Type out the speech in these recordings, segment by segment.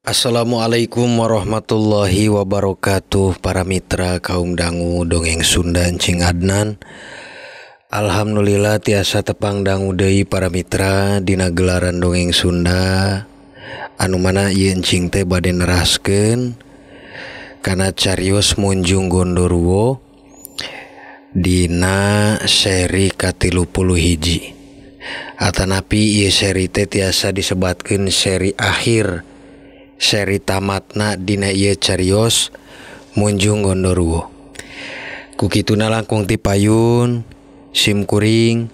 Assalamualaikum warahmatullahi wabarakatuh, para mitra kaum dangu dongeng Sunda Encing Adnan. Alhamdulillah tiasa tepang dangu deui para mitra dina gelaran dongeng Sunda anu mana ieu encing teh bade neraskeun kana carios Munjung Gondoruo dina seri ka-31. Atanapi ieu seri teh tiasa disebatkeun seri akhir, seri tamatna dina ieu carios Munjung Gondoruo. Ku kituna langkung ti payun sim kuring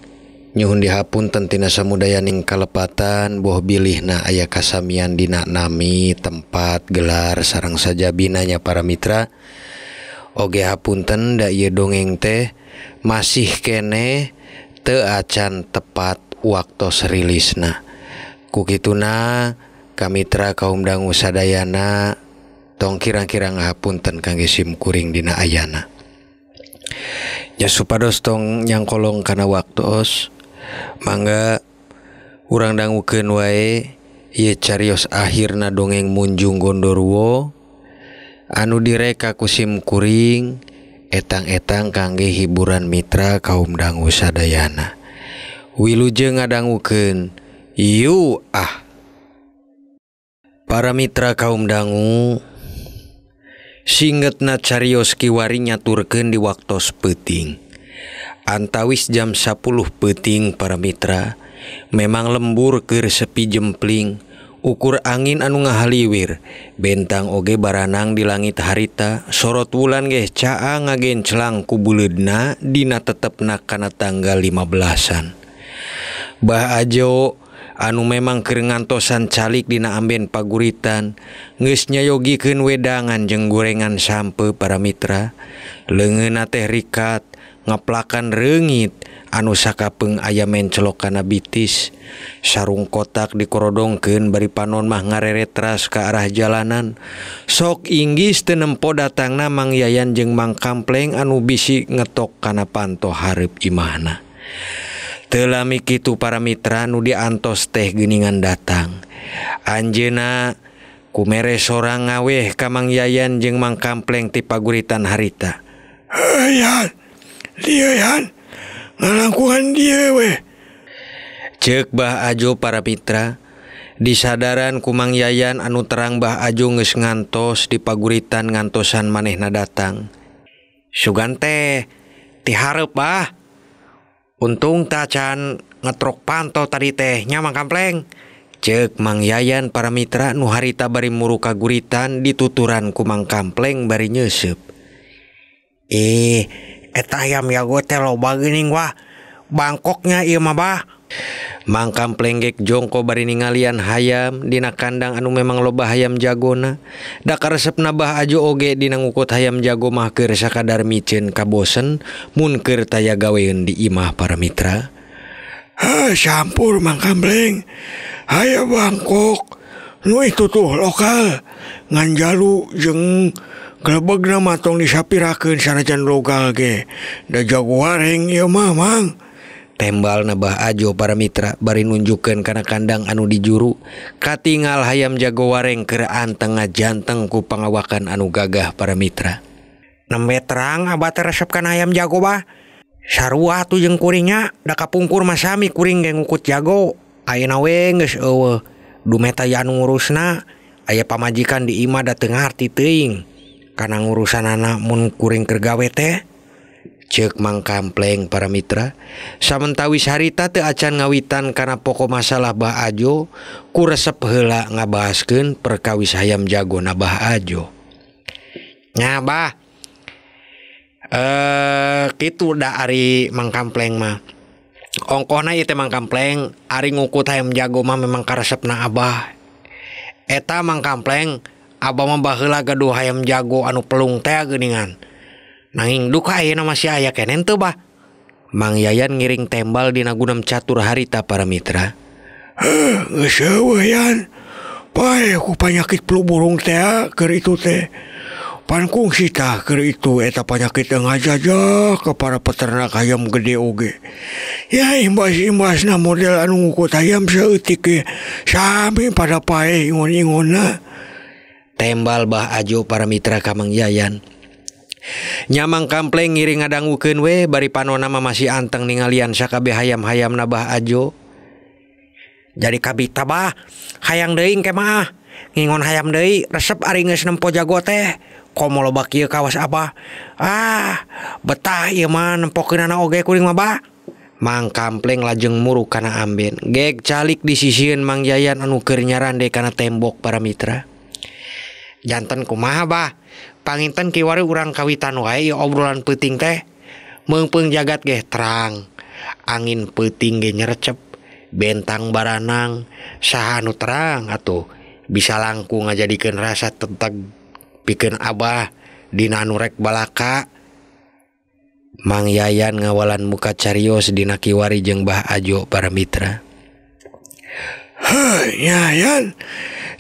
nyuhun dihapunten tina samudayaning kalepatan boh bilihna aya kasamian dina nami, tempat, gelar sareng sajabinanya para mitra. Oge hapunten da ieu dongeng teh masih keneh teu acan tepat waktos rilisna. Ku kituna kamitra kaum dangu sadayana tong kirang-kirang ngahapunten kangge sim kuring dina ayana. Nya supados tong nyangkolong kana waktos, mangga urang dangukeun wae ieu carios akhirna dongeng Munjung Gondoruo anu direka ku sim kuring etang-etang kangge hiburan mitra kaum dangu sadayana. Wilujeng ngadangukeun yu ah. Para mitra kaum dangu, singetna carios kiwari nyaturkeun di waktos peuting. Antawis jam 10 peuting para mitra, memang lembur keur sepi jempling, ukur angin anu ngahaliwir, bentang oge baranang di langit harita, sorot wulan geh caang ngagenclang ku buleudna dina tetepna kana tanggal 15-an. Bah Ajo anu memang keur ngantosan calik dina amben paguritan geus nyayogikeun wedangan jeung gorengan sampe para mitra. Leungeunna teh rikat ngaplakan reungit anu sakapeung aya mencelok kana bitis, sarung kotak dikorodongkeun bari panon mah ngareretras ka arah jalanan. Sok inggis teu nempo datangna Mang Yayan jeung Mang Kampleng anu bisi ngetok kana panto hareup imahna. Teu lami kitu para mitra nu diantos teh geuningan datang. Anjeunna kumere sorang ngaweh ka Mang Yayan jeung Mang Kampleng ti paguritan harita. Heuh yan, dieu yan, ngalangkungan dieu weh. Ceuk Bah Ajo para mitra, disadaran ku Mang Yayan anu terang Bah Ajo geus ngantos di paguritan ngantosan manehna datang. Sugan teh ti hareup bah. Untung tacan ngetrok panto tadi teh nya Mang Kampleng. Ceuk Mang Yayan para mitra nu harita bari muru kaguritan dituturan ku Mang Kampleng bari nyeuseup. Eta ayam jago teh loba geuning wah. Bangkoknya ieu mah bah. Mang Kampleng gek jongko bari ningalian hayam dina kandang anu memang loba hayam jagona. Da karesepna Bah Ajo oge dina ngukut hayam jago mah keur sakadar miceun kabosen mun keur taya gaweun di imah para mitra. Heuh, sampur Mang Kampleng. Hayam Bangkok nu itu tuh lokal ngan jalu jeung gelebegna mah tong disapirakeun sanajan lokal ge. Da jago wareng ieu mah Mang. Tembalna Bah Ajo para mitra bari nunjukkeun kana kandang anu dijuru. Katingal hayam jago wareng keur anteng ngajanteng ku pangawakan anu gagah para mitra. Nembe terang abah teh resep kana hayam jago bah. Sarua atuh jeung kuringnya, da kapungkur mah sami kuring ge ngukut jago. Ayeuna we geus eueuh. Dumeh teh anu ngurusna, aya pamajikan di imah da teu ngarti teuing kana ngurusanana mun kuring keur gawe teh. Ceuk Mang Kampleng para mitra, samentawis harita teu acan ngawitan kana pokok masalah Bah Ajo, ku resep heula ngabahaskeun perkawis hayam jago na Bah Ajo. Nya bah, kitu da ari Mang Kampleng mah. Ongkohna ieu teh Mang Kampleng, ari ngukut hayam jago mah memang karesepna abah. Eta Mang Kampleng, abah mah baheula gaduh hayam jago anu pelung teh geuningan. Nanging duka ayeuna masih aya keneh teu bah. Mang Yayan ngiring tembal dina gunam catur harita para mitra. Heuh, geus eueuh yan. Pae ku panyakit flu burung teh keur itu teh. Pan kungsi tah keur itu eta panyakit ngajajah ke para peternak hayam gede oge. Ya imbas-imbasna model anu ngukut hayam saeutik ge sami pada pae ingon-ingonna. Tembal Bah Ajo para mitra ka Mang Yayan. Nya Mang Kampleng ngiring ngadangukeun we bari panona mah masih anteng ningalian sakabeh hayam-hayamna Bah Ajo. Jadi kabita bah, hayang deui engke mah. Ngingon hayam deui resep ari geus nempo jago teh. Komo loba kieu kawas abah. Ah, betah ieu mah nempokeunana oge kuring mah bah. Mang Kampleng lajeng muruk kana amben. Geg calik di sisieun Mang Yayan anu keur nyarande kana tembok para mitra. Janten kumaha bah? Panginten kiwari urang kawitan wae ieu obrolan peuting teh. Meungpeung jagat geh terang. Angin peuting ge nyerecep. Bentang baranang saha anu terang atuh bisa langkung ngajadikeun rasa teteg pikeun abah dina anu rek balaka. Mang Yayan ngawalan muka carios dina kiwari jeung Bah Ajo para mitra. Heuh, Yayan,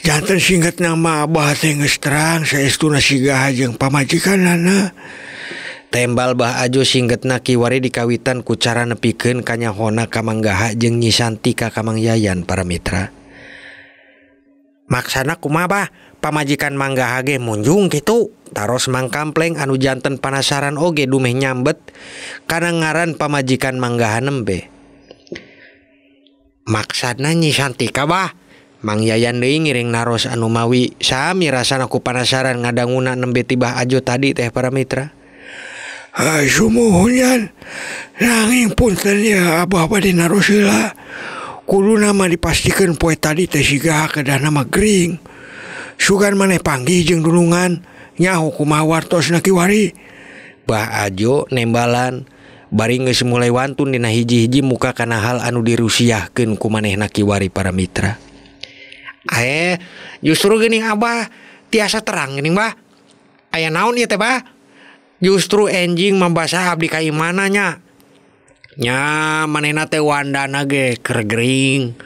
janten singkat nama abah teh geus terang saestuna siga jeung pamajikanana. Tembal Bah Ajo singgetna kiwari dikawitan ku cara nepikeun kanyahona ka Mang Gaha jeung Nyi Santika ka Mang Yayan para mitra. Maksana kumaha bah? Pamajikan Mang Gaha ge munjung kitu. Taros Mang Kampleng anu janten panasaran oge dumeh nyambet kana ngaran pamajikan Mang Gaha nembe. Maksana Nyi Santika bah? Mang Yayan deui ngiring naros anu mawi sami rasana ku panasaran ngadanguna nembe ti Bah Ajo tadi teh para mitra. Hai sumuhun yan, nanging punten ya abah bade naros heula. Kuduna mah dipastikeun poe tadi teh siga kedahna mah gering. Sugan maneh panggih jeung dunungan nyaho kumaha wartosna kiwari. Bah Ajo nembalan bari geus mulai wantun dina hiji-hiji muka kana hal anu dirusiahkeun ku manehna kiwari para mitra. Justru geuning abah tiasa terang geuning bah. Aya naon ieu teh bah? Justru enjing membasa abdi ka imana nya. Nya manehna teh wandana ge keur gering.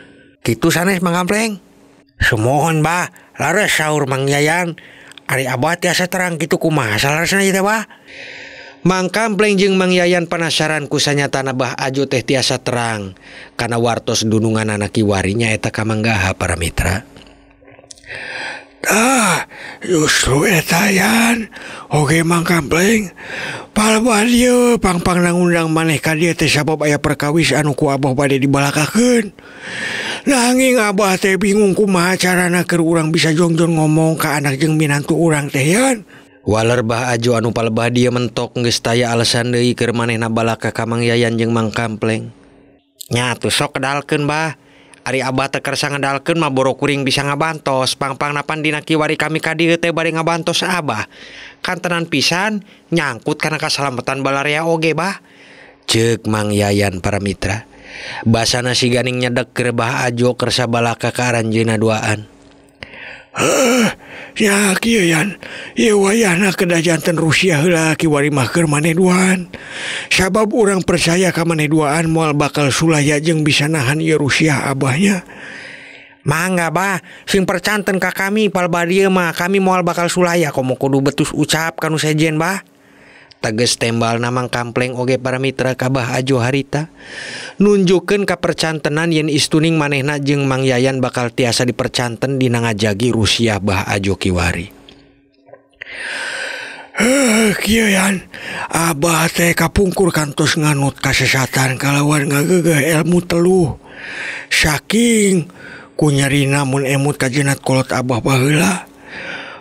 Kitu sanes Mang Kampleng. Sumuhun bah, lares saur Mang Yayan. Ari abah tiasa terang kitu kumaha salaresna ieu teh bah? Mang Kampleng jeung Mang Yayan penasaran ku sanyatana Bah Ajo teh tiasa terang kana wartos dununganana kiwari nyaeta ka Mang Gaha para mitra. Ah, justru eta yan. Oge Mang Kampleng. Palebah dieu pangpang ngundang maneh ka dieu teh sabab aya perkawis anu ku abah bade dibalakakeun. Nanging abah teh bingung kumaha carana keur urang bisa jongjon ngomong ka anak jeung minantu urang teh yan. Waler Bah Ajo anu palebah dieu mentok geus taya alasan deui keur manehna balaka ka Mang Yayan jeung Mang Kampleng. Nya atuh sok kedalkeun bah. Ari abah teh kersa ngedalkeun mah boro kuring bisa ngabantos. Pangpangna pan dina kiwari kami ka dieu teh bari ngabantos abah. Kantenan pisan nyangkut kana kasalamatan balarea oge bah. Ceuk Mang Yayan para mitra. Basana si ganing nyedek keur Bah Ajo kersa balaka ka aranjeunna duaan. Heuh, nya kieu yan. Ieu wayahna kedah janten Rusia heula kiwari mah keur maneh duaan. Sabab urang percaya ka maneh duaan moal bakal sulaya jeung bisa nahan ieu Rusia abahnya. Mangga bah, sing percanten ka kami palebah dieu mah kami moal bakal sulaya komo kudu betus ucap ka nu sejen bah. Teges tembalna Mang Kampleng oge para mitra ka Bah Ajo harita nunjukeun kapercantenan yen istuning manehna jeung Mang Yayan bakal tiasa dipercanten dina ngajagi Rusia Bah Ajo kiwari. Heuh, kieu yan. Abah teh kapungkur kantos nganut kasesatan kalawan ngageugeuh ilmu teluh. Saking ku nyerina mun emut ka jenat kolot abah baheula.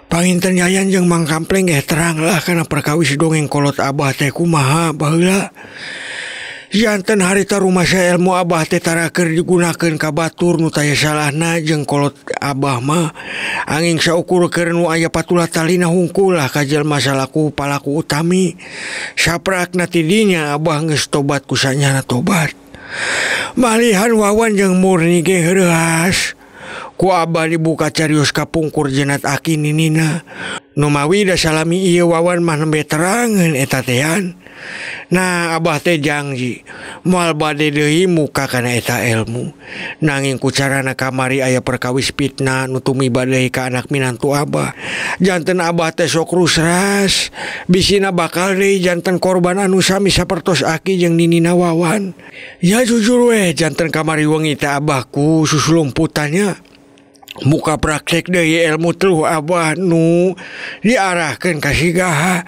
Panginten Yayan jeung Mang Kampleng ge terang lah kana perkawis dongeng kolot abah teh kumaha baheula. Janten harita rumasa ilmu abah teh tara keur digunakeun ka batur nu taya salahna jeung kolot abah mah angin saukur keur nu aya patula talina hungkul lah ka jelema salaku palaku utami. Saprakna ti dinya abah geus tobat ku sanyana tobat. Malihan Wawan jeung Murni ge heureas. Ku abah dibuka carios kapungkur jenat aki ninina. Numawi da salami ieu Wawan mah nembe terangeun eta tehan. Nah abah teh janji moal bade deui muka kana eta ilmu. Nanging ku carana kamari aya perkawis fitnah nu tumiba deui ka anak minantu abah. Janten abah teh sok rusras. Bisina bakal deui janten korban anu sami sapertos aki jeung ninina Wawan. Ya jujur we janten kamari wengi teh abah ku susulumputannya. Muka praktek deui ilmu teluh Abah nu diarahkeun ka si Gaha.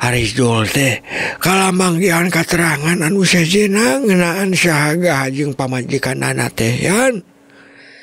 Ari Jol teh kalamanggihan katerangan anu sejenna ngeunaan saha Gaha jeung pamajikanana teh, Yan.